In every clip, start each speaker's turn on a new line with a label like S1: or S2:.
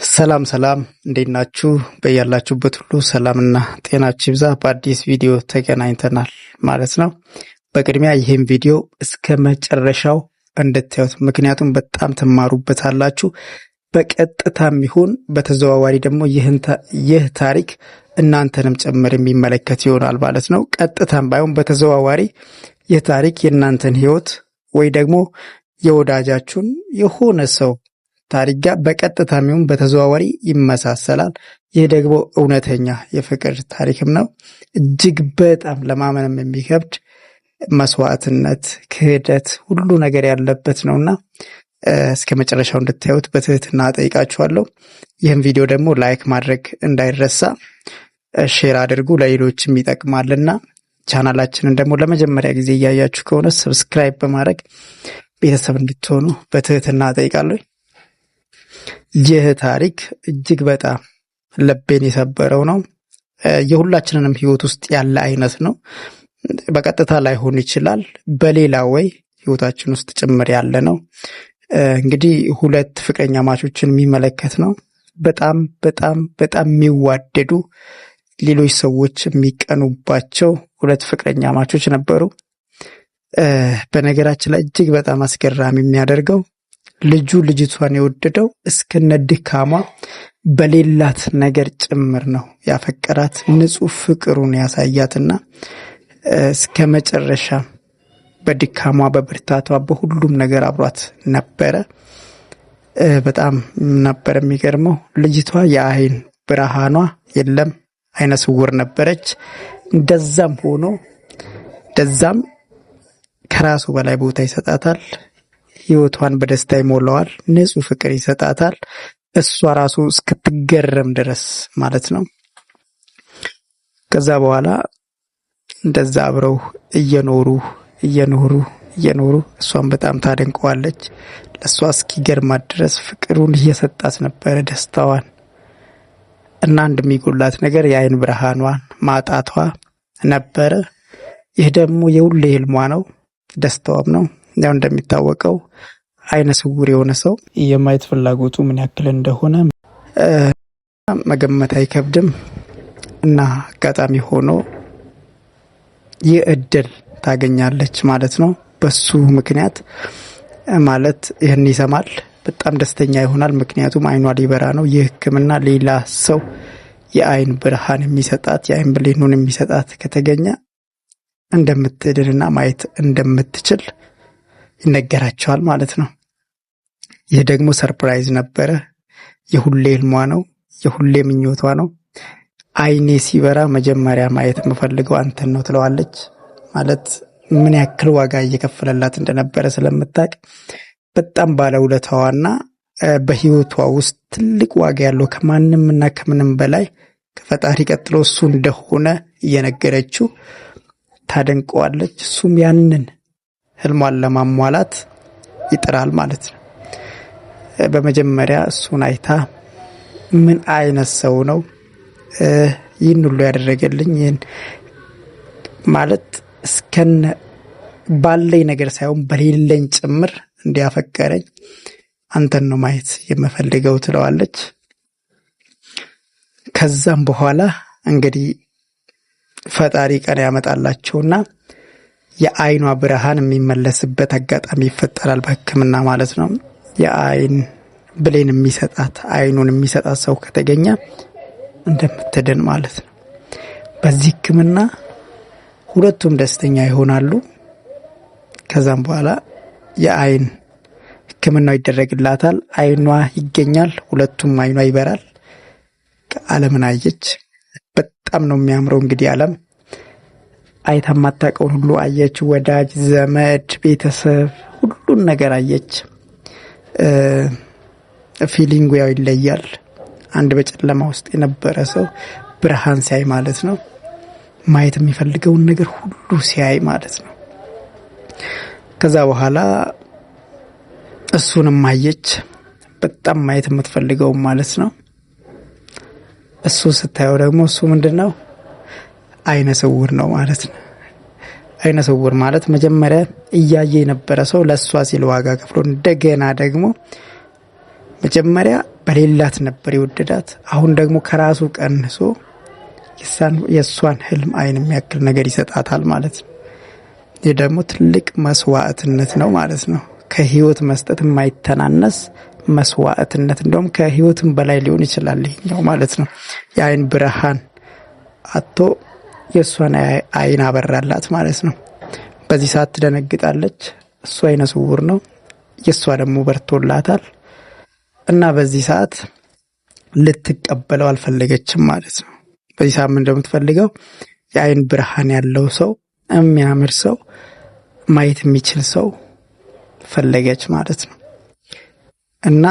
S1: ሰላም ሰላም፣ እንዴት ናችሁ? በያላችሁበት ሁሉ ሰላምና ጤናችሁ ይብዛ። በአዲስ ቪዲዮ ተገናኝተናል ማለት ነው። በቅድሚያ ይህን ቪዲዮ እስከ መጨረሻው እንድታዩት፣ ምክንያቱም በጣም ትማሩበታላችሁ። በቀጥታም ይሁን በተዘዋዋሪ ደግሞ ይህ ታሪክ እናንተንም ጭምር የሚመለከት ይሆናል ማለት ነው። ቀጥታም ባይሆን በተዘዋዋሪ ይህ ታሪክ የእናንተን ሕይወት ወይ ደግሞ የወዳጃችሁን የሆነ ሰው ታሪክ ጋር በቀጥታ ይሁን በተዘዋዋሪ ይመሳሰላል። ይህ ደግሞ እውነተኛ የፍቅር ታሪክም ነው። እጅግ በጣም ለማመንም የሚከብድ መስዋዕትነት፣ ክህደት፣ ሁሉ ነገር ያለበት ነውና እስከ መጨረሻው እንድታዩት በትህትና ጠይቃችኋለሁ። ይህም ቪዲዮ ደግሞ like ማድረግ እንዳይረሳ፣ share አድርጉ ለሌሎችም ይጠቅማልና። ቻናላችንን ደግሞ ለመጀመሪያ ጊዜ እያያችሁ ከሆነ subscribe በማድረግ ቤተሰብ እንድትሆኑ በትህትና ጠይቃለሁ። ይህ ታሪክ እጅግ በጣም ልቤን የሰበረው ነው። የሁላችንንም ህይወት ውስጥ ያለ አይነት ነው። በቀጥታ ላይሆን ይችላል፣ በሌላ ወይ ህይወታችን ውስጥ ጭምር ያለ ነው። እንግዲህ ሁለት ፍቅረኛ ማቾችን የሚመለከት ነው። በጣም በጣም በጣም የሚዋደዱ፣ ሌሎች ሰዎች የሚቀኑባቸው ሁለት ፍቅረኛ ማቾች ነበሩ። በነገራችን ላይ እጅግ በጣም አስገራሚ የሚያደርገው ልጁ ልጅቷን የወደደው እስከነ ድካሟ በሌላት ነገር ጭምር ነው ያፈቀራት። ንጹሕ ፍቅሩን ያሳያትና እስከ መጨረሻ በድካሟ በብርታቷ በሁሉም ነገር አብሯት ነበረ። በጣም ነበር የሚገርመው። ልጅቷ የአይን ብርሃኗ የለም፣ አይነ ስውር ነበረች። እንደዛም ሆኖ እንደዛም ከራሱ በላይ ቦታ ይሰጣታል። ህይወቷን በደስታ ይሞላዋል። ንጹህ ፍቅር ይሰጣታል። እሷ ራሱ እስክትገረም ድረስ ማለት ነው። ከዛ በኋላ እንደዛ አብረው እየኖሩ እየኖሩ እየኖሩ እሷን በጣም ታደንቀዋለች። ለእሷ እስኪገርማት ድረስ ፍቅሩን እየሰጣት ነበረ፣ ደስታዋን እና አንድ የሚጎላት ነገር የአይን ብርሃኗን ማጣቷ ነበረ። ይህ ደግሞ የሁሌ ህልሟ ነው፣ ደስታዋም ነው። ያው እንደሚታወቀው አይነ ስውር የሆነ ሰው የማየት ፍላጎቱ ምን ያክል እንደሆነ መገመት አይከብድም። እና አጋጣሚ ሆኖ ይህ እድል ታገኛለች ማለት ነው። በሱ ምክንያት ማለት ይህን ይሰማል፣ በጣም ደስተኛ ይሆናል። ምክንያቱም አይኗ ሊበራ ነው። ይህ ሕክምና ሌላ ሰው የአይን ብርሃን የሚሰጣት፣ የአይን ብሌኑን የሚሰጣት ከተገኘ እንደምትድንና ማየት እንደምትችል ይነገራቸዋል ማለት ነው። ይህ ደግሞ surprise ነበረ። የሁሌ ህልሟ ነው፣ የሁሌ ምኞቷ ነው። አይኔ ሲበራ መጀመሪያ ማየት የምፈልገው አንተን ነው ትለዋለች። ማለት ምን ያክል ዋጋ እየከፈለላት እንደነበረ ስለምታውቅ በጣም ባለውለታዋና በህይወቷ ውስጥ ትልቅ ዋጋ ያለው ከማንም እና ከምንም በላይ ከፈጣሪ ቀጥሎ እሱ እንደሆነ እየነገረችው ታደንቀዋለች። እሱም ያንን ህልሟን ለማሟላት ይጥራል ማለት ነው። በመጀመሪያ እሱን አይታ ምን አይነት ሰው ነው ይህን ሁሉ ያደረገልኝ? ይህን ማለት እስከነ ባለኝ ነገር ሳይሆን በሌለኝ ጭምር እንዲያፈቀረኝ አንተን ነው ማየት የምፈልገው ትለዋለች። ከዛም በኋላ እንግዲህ ፈጣሪ ቀን ያመጣላቸውና የአይኗ ብርሃን የሚመለስበት አጋጣሚ ይፈጠራል፣ በሕክምና ማለት ነው። የአይን ብሌን የሚሰጣት፣ አይኑን የሚሰጣት ሰው ከተገኘ እንደምትድን ማለት ነው። በዚህ ሕክምና ሁለቱም ደስተኛ ይሆናሉ። ከዛም በኋላ የአይን ሕክምናው ይደረግላታል። አይኗ ይገኛል። ሁለቱም አይኗ ይበራል። ዓለምን አየች። በጣም ነው የሚያምረው። እንግዲህ ዓለም አይታ የማታውቀውን ሁሉ አየች። ወዳጅ ዘመድ፣ ቤተሰብ ሁሉን ነገር አየች። Feeling ኡ ያው ይለያል። አንድ በጨለማ ውስጥ የነበረ ሰው ብርሃን ሲያይ ማለት ነው። ማየት የሚፈልገውን ነገር ሁሉ ሲያይ ማለት ነው። ከዛ በኋላ እሱንም አየች። በጣም ማየት የምትፈልገው ማለት ነው። እሱ ስታየው ደግሞ እሱ ምንድን ነው? አይነ ስውር ነው ማለት ነው። አይነ ስውር ማለት መጀመሪያ እያየ የነበረ ሰው ለእሷ ሲል ዋጋ ከፍሎ እንደገና ደግሞ መጀመሪያ በሌላት ነበር የወደዳት። አሁን ደግሞ ከራሱ ቀንሶ የእሷን ህልም አይን የሚያክል ነገር ይሰጣታል ማለት ነው። ይህ ደግሞ ትልቅ መስዋዕትነት ነው ማለት ነው። ከህይወት መስጠት የማይተናነስ መስዋዕትነት፣ እንደውም ከህይወትም በላይ ሊሆን ይችላል ይሄኛው ማለት ነው። የአይን ብርሃን አጥቶ የእሷን አይን አበራላት ማለት ነው። በዚህ ሰዓት ትደነግጣለች። እሱ አይነ ስውር ነው፣ የእሷ ደግሞ በርቶላታል። እና በዚህ ሰዓት ልትቀበለው አልፈለገችም ማለት ነው። በዚህ ሰዓት ምን እንደምትፈልገው የአይን ብርሃን ያለው ሰው፣ የሚያምር ሰው፣ ማየት የሚችል ሰው ፈለገች ማለት ነው። እና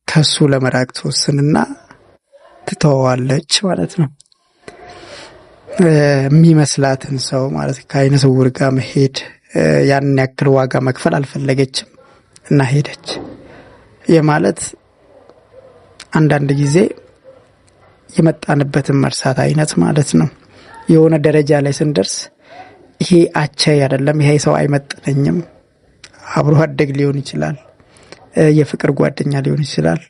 S1: ከሱ ለመራቅ ትወስንና ትተወዋለች ማለት ነው። የሚመስላትን ሰው ማለት ከአይነ ስውር ጋር መሄድ ያንን ያክል ዋጋ መክፈል አልፈለገችም እና ሄደች። ይህ ማለት አንዳንድ ጊዜ የመጣንበትን መርሳት አይነት ማለት ነው። የሆነ ደረጃ ላይ ስንደርስ ይሄ አቻይ አይደለም፣ ይሄ ሰው አይመጥነኝም፣ አብሮ አደግ ሊሆን ይችላል፣ የፍቅር ጓደኛ ሊሆን ይችላል።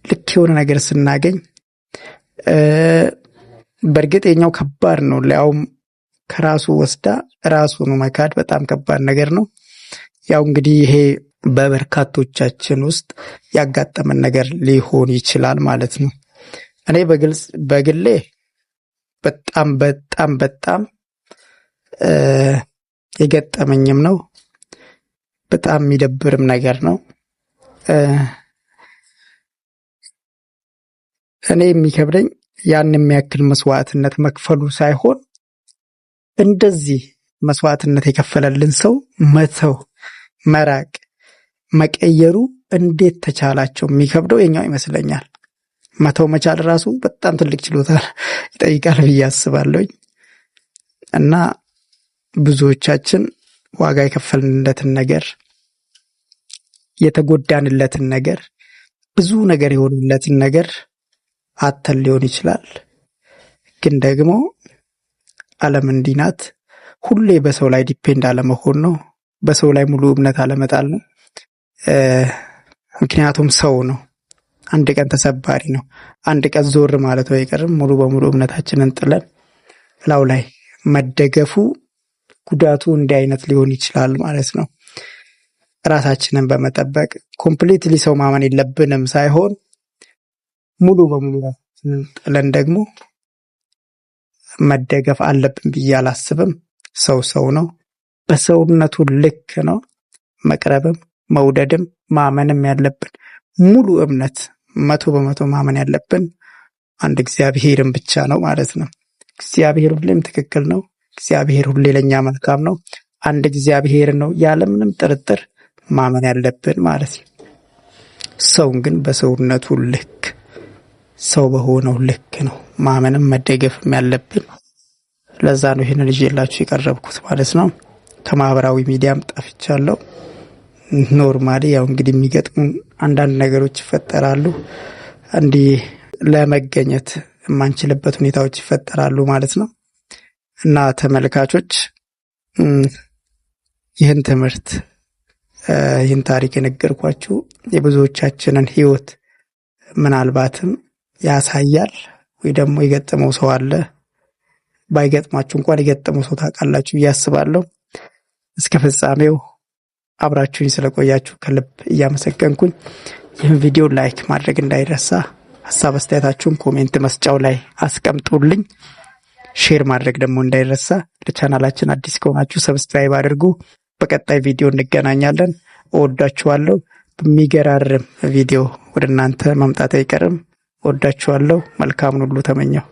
S1: ልክ የሆነ ነገር ስናገኝ በእርግጥ የኛው ከባድ ነው። ሊያውም ከራሱ ወስዳ ራሱን መካድ በጣም ከባድ ነገር ነው። ያው እንግዲህ ይሄ በበርካቶቻችን ውስጥ ያጋጠመን ነገር ሊሆን ይችላል ማለት ነው። እኔ በግልጽ በግሌ በጣም በጣም በጣም የገጠመኝም ነው። በጣም የሚደብርም ነገር ነው። እኔ የሚከብደኝ ያን የሚያክል መስዋዕትነት መክፈሉ ሳይሆን እንደዚህ መስዋዕትነት የከፈለልን ሰው መተው፣ መራቅ፣ መቀየሩ እንዴት ተቻላቸው የሚከብደው የኛው ይመስለኛል። መተው መቻል ራሱ በጣም ትልቅ ችሎታ ይጠይቃል ብዬ አስባለሁኝ። እና ብዙዎቻችን ዋጋ የከፈልንለትን ነገር፣ የተጎዳንለትን ነገር፣ ብዙ ነገር የሆንለትን ነገር አተን ሊሆን ይችላል። ግን ደግሞ ዓለም እንዲህ ናት። ሁሌ በሰው ላይ depend አለመሆን ነው። በሰው ላይ ሙሉ እምነት አለመጣል ነው። ምክንያቱም ሰው ነው። አንድ ቀን ተሰባሪ ነው። አንድ ቀን ዞር ማለቱ አይቀርም። ሙሉ በሙሉ እምነታችንን ጥለን ላው ላይ መደገፉ ጉዳቱ እንዲህ አይነት ሊሆን ይችላል ማለት ነው። ራሳችንን በመጠበቅ completely ሰው ማመን የለብንም ሳይሆን ሙሉ በሙሉ ራሳችንን ጥለን ደግሞ መደገፍ አለብን ብዬ አላስብም። ሰው ሰው ነው። በሰውነቱ ልክ ነው መቅረብም መውደድም ማመንም ያለብን። ሙሉ እምነት 100% ማመን ያለብን አንድ እግዚአብሔርን ብቻ ነው ማለት ነው። እግዚአብሔር ሁሌም ትክክል ነው። እግዚአብሔር ሁሌ ለኛ መልካም ነው። አንድ እግዚአብሔር ነው ያለምንም ጥርጥር ማመን ያለብን ማለት ነው። ሰውን ግን በሰውነቱ ልክ፣ ሰው በሆነው ልክ ነው ማመንም መደገፍም ያለብን። ለዛ ነው ይህንን ይዤላችሁ የቀረብኩት ማለት ነው። ከማህበራዊ ሚዲያም ጠፍቻለሁ። Normally ያው እንግዲህ የሚገጥሙ አንዳንድ ነገሮች ይፈጠራሉ። እንዲህ ለመገኘት የማንችልበት ሁኔታዎች ይፈጠራሉ ማለት ነው። እና ተመልካቾች ይህን ትምህርት ይህን ታሪክ የነገርኳችሁ የብዙዎቻችንን ሕይወት ምናልባትም ያሳያል ወይ ደግሞ የገጠመው ሰው አለ። ባይገጥማችሁ እንኳን የገጠመው ሰው ታውቃላችሁ ብዬ አስባለሁ። እስከ ፍጻሜው አብራችሁኝ ስለቆያችሁ ከልብ እያመሰገንኩኝ ይህን ቪዲዮ like ማድረግ እንዳይረሳ፣ ሀሳብ አስተያየታችሁን comment መስጫው ላይ አስቀምጡልኝ። Share ማድረግ ደግሞ እንዳይረሳ። ለቻናላችን አዲስ ከሆናችሁ subscribe አድርጉ። በቀጣይ ቪዲዮ እንገናኛለን። እወዳችኋለሁ። በሚገራርም ቪዲዮ ወደ እናንተ መምጣት አይቀርም። እወዳችኋለሁ። መልካሙን ሁሉ ተመኘሁ።